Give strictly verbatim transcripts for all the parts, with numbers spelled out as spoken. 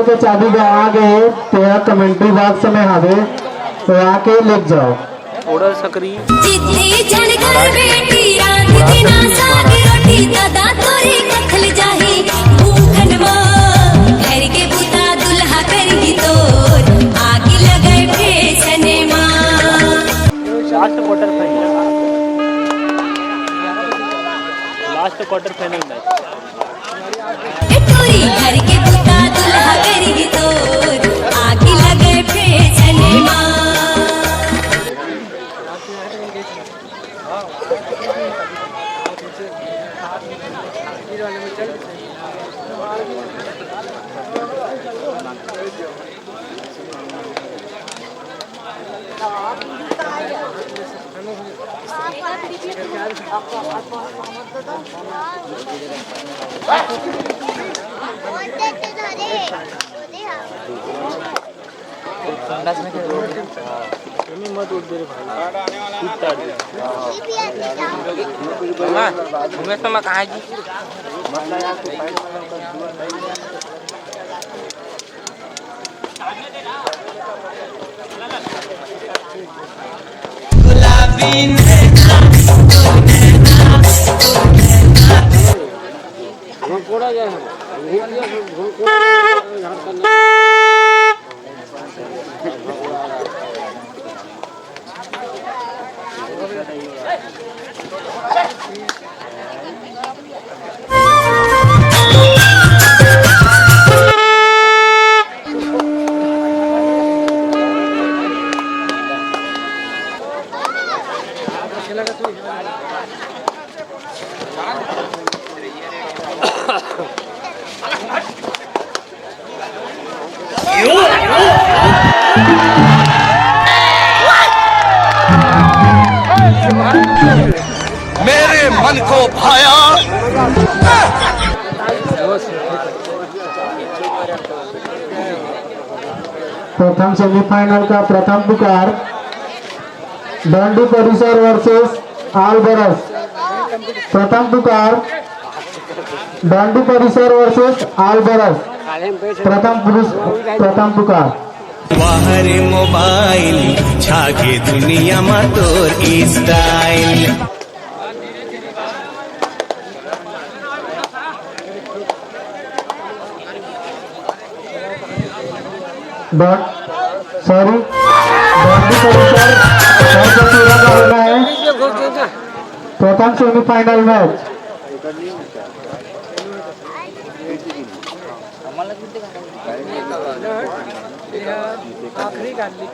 के चाबी गंवा गे हे, तेहा कमेंट्री बॉक्स में हवे, तो आके लेके जाओ। ऑर्डर सक्रिय। जितनी झन घर बेटी रांध देना साग रोटी, ददा तोरे कखल जाही भूखन मा। घर के बुता दुल्हा करही तोर, आगी लगय फैशन मा। Last quarter final, last quarter final match. ए टोरी घर के बुता दुल्हा करही तोर, आगी लगय फैशन मा। मेरे मन को भाया। प्रथम सेमीफाइनल का प्रथम पुकार डंडी परिसर वर्सेस आलबरस। प्रथम पुकार डंडी परिसर वर्सेस आलबरस। प्रथम पुरुष, प्रथम पुकार। वाह रे मोबाइल, छागे दुनिया मा तोर स्टाइल। डॉट, सॉरी, डॉट भी करो सर, सर को पूरा का होना है। प्रथम सेमीफाइनल मैच। आखिरी गाली।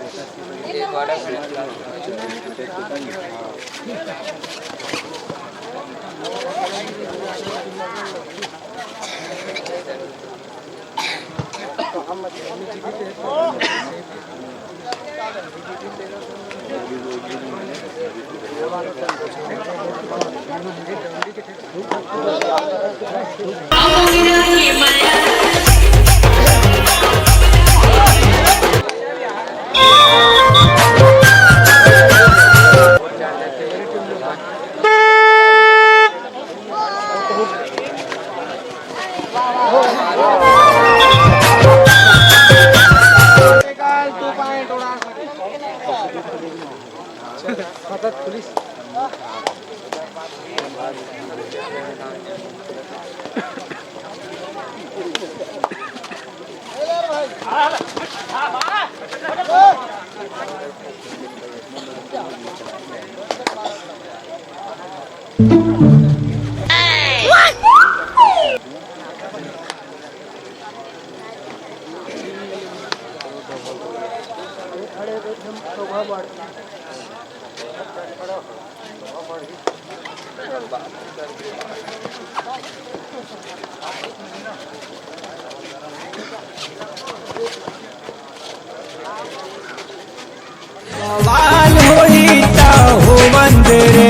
सवाल होई त हो बंद रे,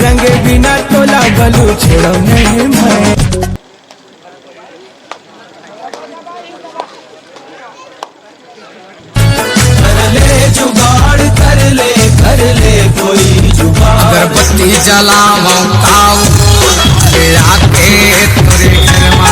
रंग बिना तोला बलू छेड़ो नहीं मैं। कर ले जुगाड़, कर ले, कर ले कोई जुगाड़। अगरबत्ती जलावं ताऊ, ले आके तोरे घर मा।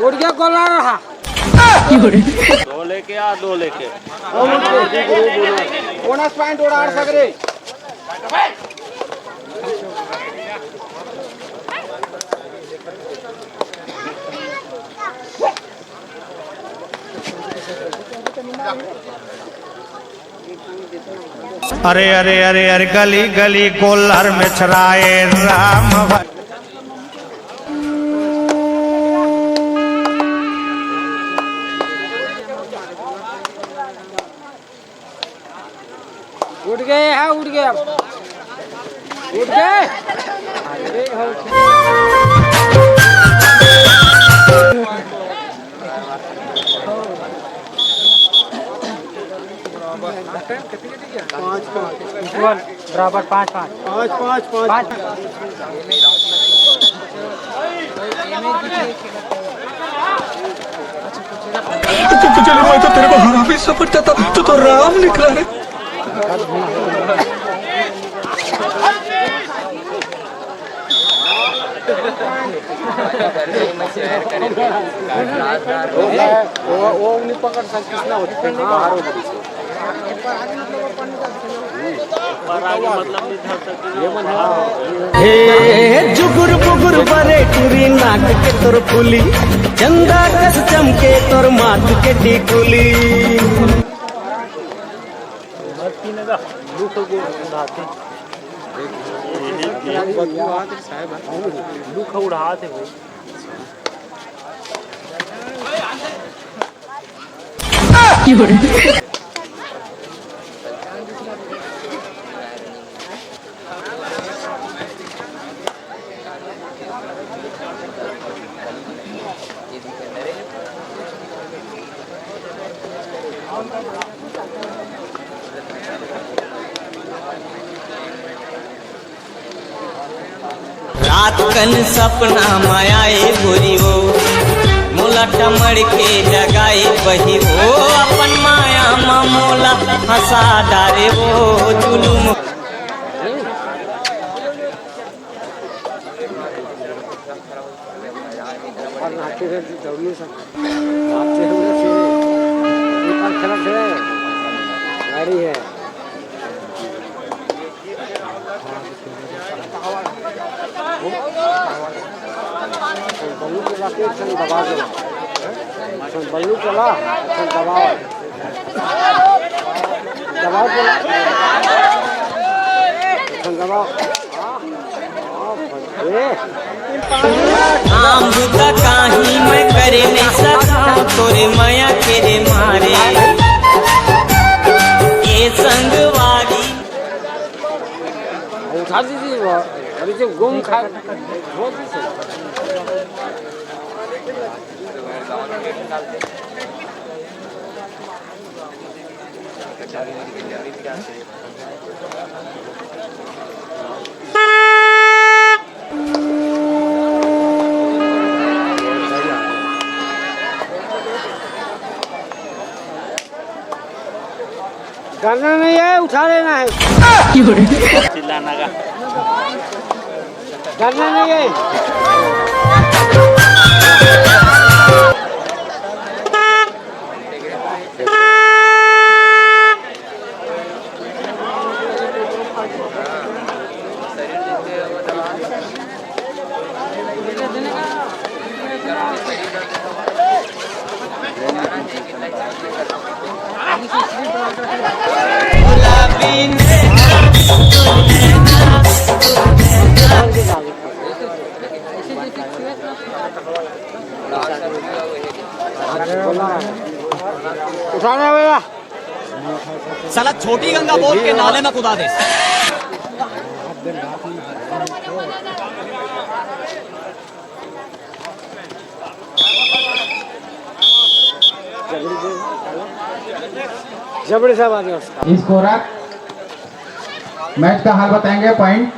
उठ गया, गोला रहा। दो लेके आ, दो लेके। बोनस पॉइंट उड़ा सक रे। अरे, अरे, अरे, अरे, गली गली गोल्लर में छराए राम भाई। उठ गए हैं, उठ गए अब। उठ गए। अरे हो। पाँच, पाँच। बराबर पाँच, पाँच। पाँच, पाँच, पाँच। पाँच। चलो, मैं तो तेरे को हरामी समझता था, तू तो राम निकला रे। वो, वो नहीं पकड़ सकती ना, वो बाहर हो गई। हे जुगुर बुगुर बरे टुरी नाक के तोर फुली, चंदा कस चमके तोर माथ के टिकुली। लुक उड़ात हे भाई। रात कन सपना म आए गोरी वो, मोला टमड़ के जगाए बही वो, अपन माया म मोला हंसा डारे वो जुलुम। और नाचते हुए दौड़ने से नाचते हुए फिर ऊपर खड़ा खड़ा गाड़ी है। बल्लू के लाके एक संग दबा दो, एक संग बल्लू के ला, एक संग दबाओ। दबाओ बोला। दबाओ। काम बुता काही मैं करे नहीं सका, तोरे मया के रे मारे। ये संगवारी। उठा दीजिए, अभी जो गुम खा, छोड़ दीजिए। डरना नहीं है, उठा लेना है। चिल्लाना का। डरना नहीं है। उठाना भैया। साला छोटी गंगा बोल के नाले में कुदा दे। जबड़े साहब आ गए। स्कोरर मैच का हाल बताएंगे। पॉइंट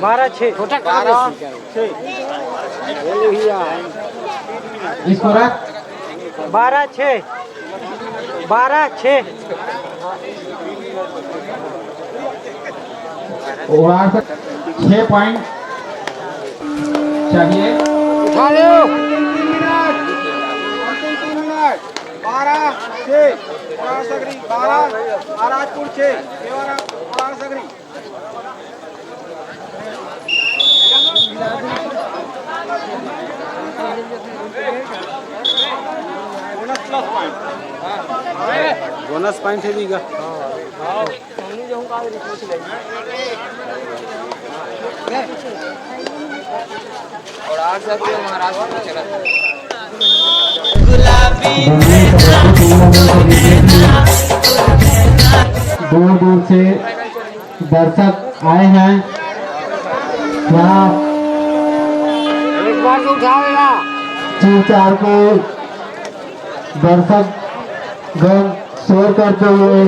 बारह छः। छोटा बारह छः। स्कोरर बारह छः। बारह छः। ओवर छः पॉइंट चाहिए। उठा लो। बारह छः। बारह सकरी। बारह। महाराजपुर छः। बारह सकरी। बोनस पॉइंट है भी का? और आज सब महाराष्ट्र में चला। दूर दूर से दर्शक आए हैं यहाँ। एक बार तो उठा लेना। चीर चार के दर्शक गण शोर करते हुए।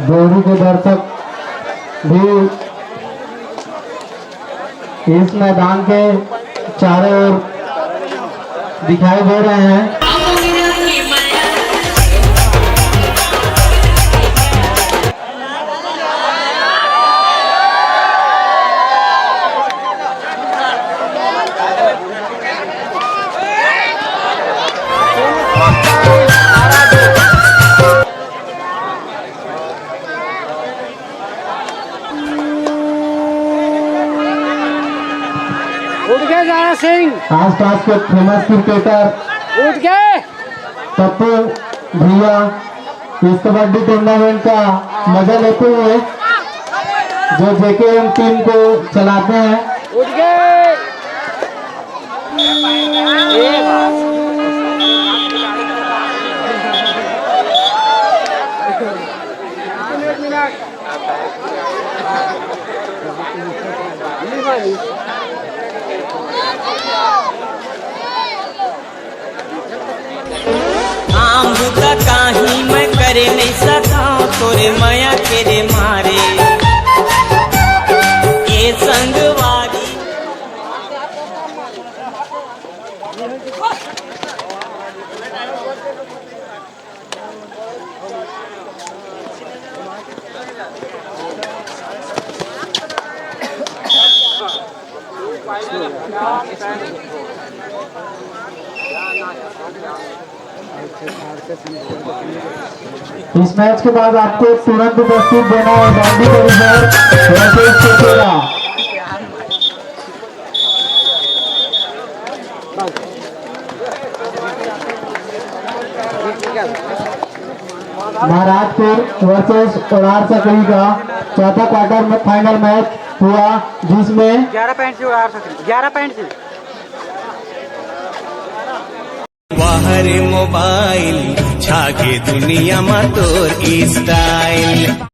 बोरी के दर्शक भी इस मैदान के चारों ओर दिखाई दे रहे हैं। उठ गए दारा सिंह। आसपास के फेमस क्रिकेटर उठ गए। पप्पू भैया इस कबड्डी टूर्नामेंट का मजा लेते हुए जो जेकेएम टीम को चलाते हैं। उठ गए। काम बुता काही मैं करे नहीं सका तोरे मया के रे मारे। ये संगवारी। इस मैच के बाद आपको तुरंत उपस्थित देना है बाउंड्री परिसर वर्सेस चचेरा। महाराजपुर वर्सेस ओडार सकरी का चौथा क्वार्टर में फाइनल मैच हुआ, जिसमें ग्यारह पॉइंट से ओडार सकरी, ग्यारह पॉइंट से। वाह रे मोबाइल, छागे दुनिया मा तोर स्टाइल।